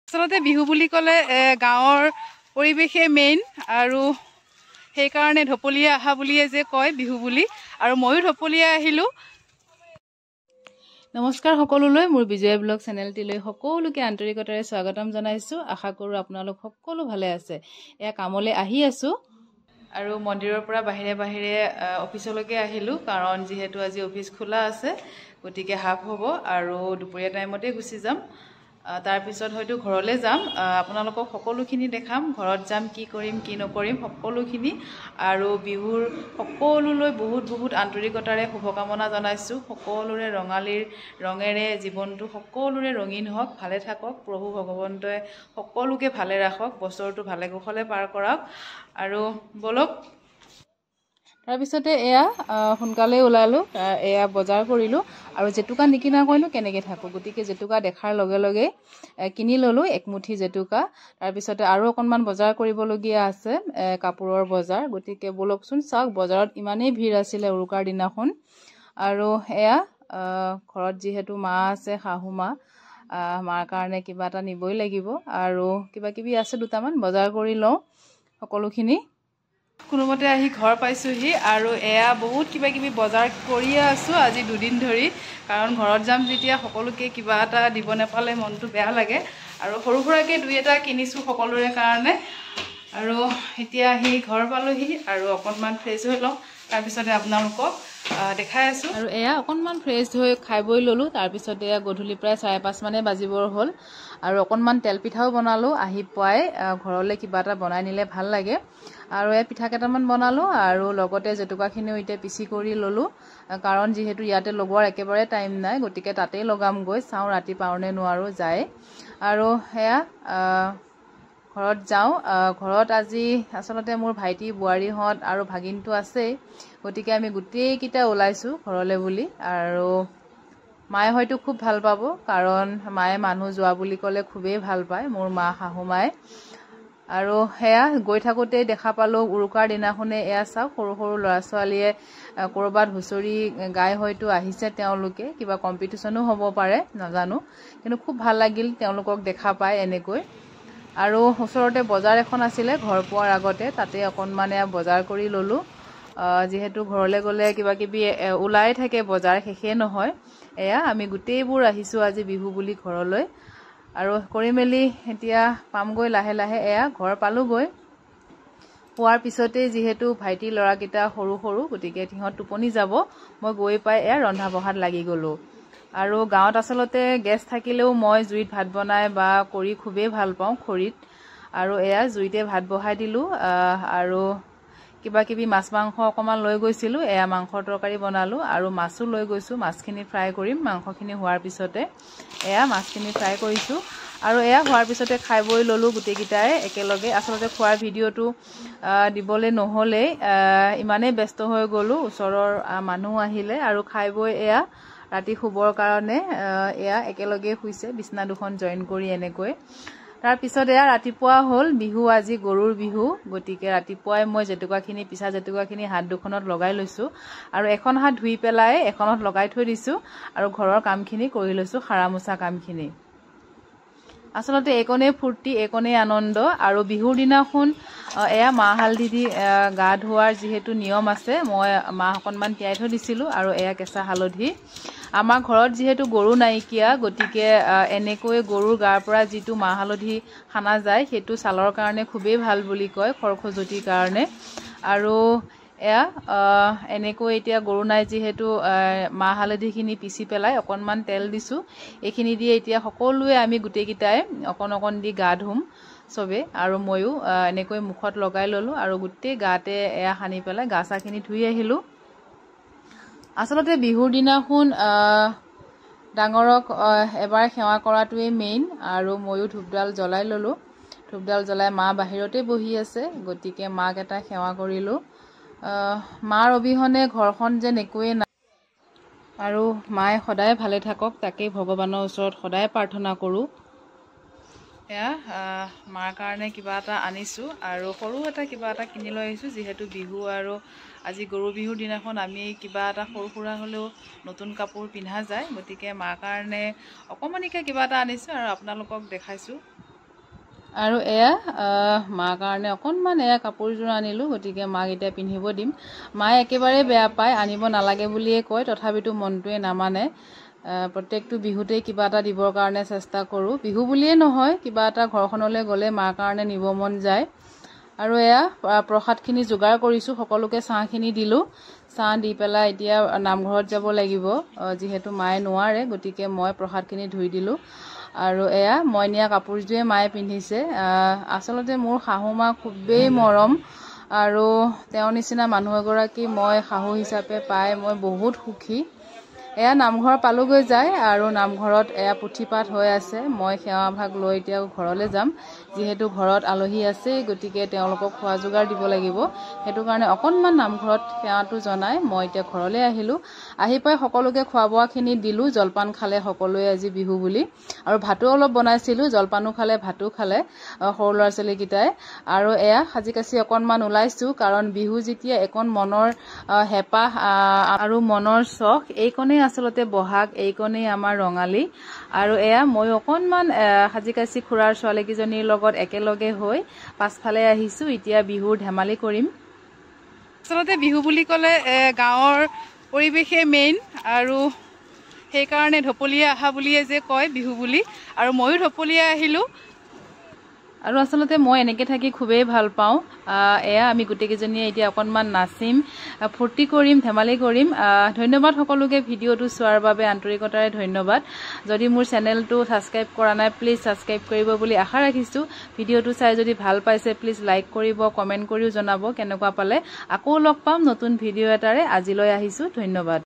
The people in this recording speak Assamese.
আচলতে বিহু বুলি ক'লে গাঁৱৰ পৰিৱেশে মেইন, আৰু সেইকাৰণে ঢপলিয়াই অহা বুলিয়ে যে কয় বিহু বুলি, আৰু ময়ো ঢপলিয়াই আহিলোঁ। নমস্কাৰ সকলোলৈ, মোৰ বিজয়া ব্লগ চেনেলটিলৈ সকলোকে আন্তৰিকতাৰে স্বাগতম জনাইছোঁ। আশা কৰোঁ আপোনালোক সকলো ভালে আছে। এয়া কামলৈ আহি আছোঁ আৰু মন্দিৰৰ পৰা বাহিৰে বাহিৰে অফিচলৈকে আহিলোঁ, কাৰণ যিহেতু আজি অফিচ খোলা আছে গতিকে হাফ হ'ব আৰু দুপৰীয়া টাইমতে গুচি যাম। তাৰপিছত হয়তো ঘৰলৈ যাম, আপোনালোকক সকলোখিনি দেখাম, ঘৰত যাম কি কৰিম কি নকৰিম সকলোখিনি। আৰু বিহুৰ সকলোলৈ বহুত বহুত আন্তৰিকতাৰে শুভকামনা জনাইছোঁ। সকলোৰে ৰঙালীৰ ৰঙেৰে জীৱনটো সকলোৰে ৰঙীন হওক, ভালে থাকক, প্ৰভু ভগৱন্তই সকলোকে ভালে ৰাখক, বছৰটো ভালে কুশলে পাৰ কৰাওক। আৰু ব'লক, তাৰপিছতে এয়া সোনকালেই ওলালোঁ, এয়া বজাৰ কৰিলোঁ। আৰু জেতুকা নিকিনাকৈনো কেনেকৈ থাকোঁ, গতিকে জেতুকা দেখাৰ লগে লগে কিনি ল'লোঁ একমুঠি জেতুকা। তাৰপিছতে আৰু অকণমান বজাৰ কৰিবলগীয়া আছে, কাপোৰৰ বজাৰ। গতিকে ব'লকচোন চাওক, বজাৰত ইমানেই ভিৰ আছিলে উৰুকাৰ দিনাখন। আৰু এয়া ঘৰত যিহেতু মা আছে, শাহু মা, মাৰ কাৰণে কিবা এটা নিবই লাগিব, আৰু কিবা কিবি আছে দুটামান বজাৰ কৰি লওঁ সকলোখিনি। কোনোমতে আহি ঘৰ পাইছোঁহি। আৰু এয়া বহুত কিবা কিবি বজাৰ কৰিয়ে আছোঁ আজি দুদিন ধৰি, কাৰণ ঘৰত যাম যেতিয়া সকলোকে কিবা এটা দিব নাপালে মনটো বেয়া লাগে। আৰু সৰু সুৰাকৈ দুই এটা কিনিছোঁ সকলোৰে কাৰণে। আৰু এতিয়া আহি ঘৰ পালোহি আৰু অকণমান ফ্ৰেছ হৈ লওঁ, তাৰপিছতে আপোনালোকক দেখাই আছোঁ। আৰু এয়া অকণমান ফ্ৰেছ হৈ খাই বৈ ল'লোঁ। তাৰপিছতে এয়া গধূলি প্ৰায় 5:30 মানে বাজিবৰ হ'ল। আৰু অকণমান তেল পিঠাও বনালোঁ। আহি পোৱাই ঘৰলৈ কিবা এটা বনাই নিলে ভাল লাগে। আৰু এই পিঠা কেইটামান বনালোঁ আৰু লগতে জেতুকাখিনিও এতিয়া পিচি কৰি ল'লোঁ, কাৰণ যিহেতু ইয়াতে লগোৱাৰ একেবাৰে টাইম নাই, গতিকে তাতেই লগামগৈ। চাওঁ ৰাতি পাৰোঁ নে নোৱাৰোঁ যায়। আৰু সেয়া ঘৰত যাওঁ। ঘৰত আজি আচলতে মোৰ ভাইটি বোৱাৰীহঁত আৰু ভাগিনটো আছেই, গতিকে আমি গোটেইকেইটা ওলাইছোঁ ঘৰলৈ বুলি। আৰু মায়ে হয়তো খুব ভাল পাব, কাৰণ মায়ে মানুহ যোৱা বুলি ক'লে খুবেই ভাল পায়, মোৰ মা শাহু মায়ে। আৰু সেয়া গৈ থাকোঁতেই দেখা পালোঁ উৰুকাৰ দিনাখনে এয়া চাওক, সৰু সৰু ল'ৰা ছোৱালীয়ে ক'ৰবাত হুঁচৰি গাই হয়তো আহিছে, তেওঁলোকে কিবা কম্পিটিশ্যনো হ'ব পাৰে নাজানো, কিন্তু খুব ভাল লাগিল তেওঁলোকক দেখা পাই এনেকৈ। আৰু ওচৰতে বজাৰ এখন আছিলে ঘৰ পোৱাৰ আগতে, তাতে অকণমান এয়া বজাৰ কৰি ল'লোঁ। যিহেতু ঘৰলৈ গ'লে কিবা কিবি ওলাই থাকে, বজাৰ শেষেই নহয়। এয়া আমি গোটেইবোৰ আহিছোঁ আজি বিহু বুলি ঘৰলৈ। আৰু কৰি মেলি এতিয়া পামগৈ লাহে লাহে। এয়া ঘৰ পালোঁগৈ। পোৱাৰ পিছতেই যিহেতু ভাইটিৰ ল'ৰাকেইটা সৰু সৰু, গতিকে সিহঁত টোপনি যাব, মই গৈ পাই এয়া ৰন্ধা বঢ়াত লাগি গ'লোঁ। আৰু গাঁৱত আচলতে গেছ থাকিলেও মই জুইত ভাত বনাই বা কৰি খুবেই ভাল পাওঁ, খৰিত। আৰু এয়া জুইতে ভাত বহাই দিলোঁ। আৰু কিবা কিবি মাছ মাংস অকণমান লৈ গৈছিলোঁ, এয়া মাংসৰ তৰকাৰী বনালোঁ। আৰু মাছো লৈ গৈছোঁ, মাছখিনি ফ্ৰাই কৰিম মাংসখিনি হোৱাৰ পিছতে। এয়া মাছখিনি ফ্ৰাই কৰিছোঁ। আৰু এয়া হোৱাৰ পিছতে খাই বৈ ল'লোঁ গোটেইকেইটাই একেলগে। আচলতে খোৱাৰ ভিডিঅ'টো দিবলৈ নহ'লেই, ইমানেই ব্যস্ত হৈ গ'লোঁ, ওচৰৰ মানুহ আহিলে। আৰু খাই বৈ এয়া ৰাতি শুবৰ কাৰণে এয়া একেলগে শুইছে, বিচনা দুখন জইন কৰি এনেকৈ। তাৰপিছত এয়া ৰাতিপুৱা হ'ল, বিহু আজি গৰুৰ বিহু, গতিকে ৰাতিপুৱাই মই জেতুকাখিনি, পিছা জেতুকাখিনি হাত দুখনত লগাই লৈছোঁ। আৰু এখন হাত ধুই পেলাই এখনত লগাই থৈ দিছোঁ। আৰু ঘৰৰ কামখিনি কৰি লৈছোঁ, সাৰা মোচা কামখিনি। আচলতে এইকণেই ফূৰ্তি, এইকণেই আনন্দ। আৰু বিহুৰ দিনাখন এয়া মাহ হালধি দি গা ধোৱাৰ যিহেতু নিয়ম আছে, মই মাহ অকণমান তিয়াই থৈ দিছিলোঁ। আৰু এয়া কেঁচা হালধি। আমাৰ ঘৰত যিহেতু গৰু নাইকিয়া, গতিকে এনেকৈ গৰুৰ গাৰ পৰা যিটো মাহ হালধি সানা যায়, সেইটো ছালৰ কাৰণে খুবেই ভাল বুলি কয়, খৰ খজুৱতিৰ কাৰণে। আৰু এয়া এনেকৈ এতিয়া গৰু নাই যিহেতু মাহ হালধিখিনি পিচি পেলাই অকণমান তেল দিছোঁ। এইখিনি দিয়ে এতিয়া সকলোৱে আমি গোটেইকেইটাই অকণ অকণ দি গা ধুম চবেই। আৰু ময়ো এনেকৈ মুখত লগাই ল'লোঁ আৰু গোটেই গাতে এয়া সানি পেলাই গা চাখিনি ধুই আহিলোঁ। আচলতে বিহুৰ দিনাখন ডাঙৰক এবাৰ সেৱা কৰাটোৱেই মেইন। আৰু ময়ো ধূপডাল জ্বলাই ল'লোঁ। ধূপডাল জ্বলাই মা বাহিৰতে বহি আছে, গতিকে মাক এটা সেৱা কৰিলোঁ। মাৰ অবিহনে ঘৰখন যেন একোৱেই নাই। আৰু মায়ে সদায় ভালে থাকক, তাকেই ভগৱানৰ ওচৰত সদায় প্ৰাৰ্থনা কৰোঁ। এয়া মাৰ কাৰণে কিবা এটা আনিছোঁ আৰু সৰু এটা কিবা এটা কিনি লৈ আহিছোঁ, যিহেতু বিহু আৰু আজি গৰু বিহুৰ দিনাখন আমি কিবা এটা সৰু সুৰা হ'লেও নতুন কাপোৰ পিন্ধা যায়, গতিকে মাৰ কাৰণে অকণমানিকৈ কিবা এটা আনিছোঁ আৰু আপোনালোকক দেখাইছোঁ। আৰু এয়া মাৰ কাৰণে অকণমান এয়া কাপোৰযোৰ আনিলোঁ, গতিকে মাক এতিয়া পিন্ধিব দিম। মায়ে একেবাৰে বেয়া পায়, আনিব নালাগে বুলিয়ে কয়, তথাপিতো মনটোৱে নামানে। প্ৰত্যেকটো বিহুতেই কিবা এটা দিবৰ কাৰণে চেষ্টা কৰোঁ, বিহু বুলিয়ে নহয়, কিবা এটা ঘৰখনলৈ গ'লে মাৰ কাৰণে নিব মন যায়। আৰু এয়া প্ৰসাদখিনি যোগাৰ কৰিছোঁ, সকলোকে চাহখিনি দিলোঁ। চাহ দি পেলাই এতিয়া নামঘৰত যাব লাগিব, যিহেতু মায়ে নোৱাৰে, গতিকে মই প্ৰসাদখিনি ধুই দিলোঁ। আৰু এয়া মই নিয়া কাপোৰযোৰে মায়ে পিন্ধিছে। আচলতে মোৰ শাহু মা খুবেই মৰম, আৰু তেওঁৰ নিচিনা মানুহ এগৰাকী মই শাহু হিচাপে পাই মই বহুত সুখী। এয়া নামঘৰ পালোগৈ যায়, আৰু নামঘৰত এয়া পুথি পাঠ হৈ আছে। মই সেৱা ভাগ লৈ এতিয়া ঘৰলৈ যাম, যিহেতু ঘৰত আলহী আছে, গতিকে তেওঁলোকক খোৱা যোগাৰ দিব লাগিব। সেইটো কাৰণে অকণমান নামঘৰত সেৱাটো জনাই মই এতিয়া ঘৰলৈ আহিলোঁ। আহি পাই সকলোকে খোৱা বোৱাখিনি দিলোঁ, জলপান খালে সকলোৱে আজি বিহু বুলি। আৰু ভাতো অলপ বনাইছিলোঁ, জলপানো খালে, ভাতো খালে সৰু ল'ৰা ছোৱালীকেইটাই। আৰু এয়া সাজি কাচি অকণমান ওলাইছোঁ, কাৰণ বিহু যেতিয়া একণ মনৰ হেঁপাহ আৰু মনৰ চখ, এইকণেই আচলতে বহাগ, এইকণেই আমাৰ ৰঙালী। আৰু এয়া মই অকণমান সাজি কাচি খুৰাৰ ছোৱালীকেইজনীৰ লগত একেলগে হৈ পাছফালে আহিছোঁ। এতিয়া বিহুৰ ধেমালি কৰিম। আচলতে বিহু বুলি ক'লে গাঁৱৰ পৰিৱেশেই মেইন, আৰু সেইকাৰণে ঢপলিয়াই অহা বুলিয়ে যে কয় বিহু বুলি, আৰু ময়ো ঢপলিয়াই আহিলোঁ। আৰু আচলতে মই এনেকৈ থাকি খুবেই ভাল পাওঁ। এয়া আমি গোটেইকেইজনীয়ে এতিয়া অকণমান নাচিম, ফূৰ্তি কৰিম, ধেমালি কৰিম। ধন্যবাদ সকলোকে ভিডিঅ'টো চোৱাৰ বাবে, আন্তৰিকতাৰে ধন্যবাদ। যদি মোৰ চেনেলটো ছাবস্ক্ৰাইব কৰা নাই, প্লিজ ছাবস্ক্ৰাইব কৰিব বুলি আশা ৰাখিছোঁ। ভিডিঅ'টো চাই যদি ভাল পাইছে প্লিজ লাইক কৰিব, কমেণ্ট কৰিও জনাব কেনেকুৱা পালে। আকৌ লগ পাম নতুন ভিডিঅ' এটাৰে। আজিলৈ আহিছোঁ, ধন্যবাদ।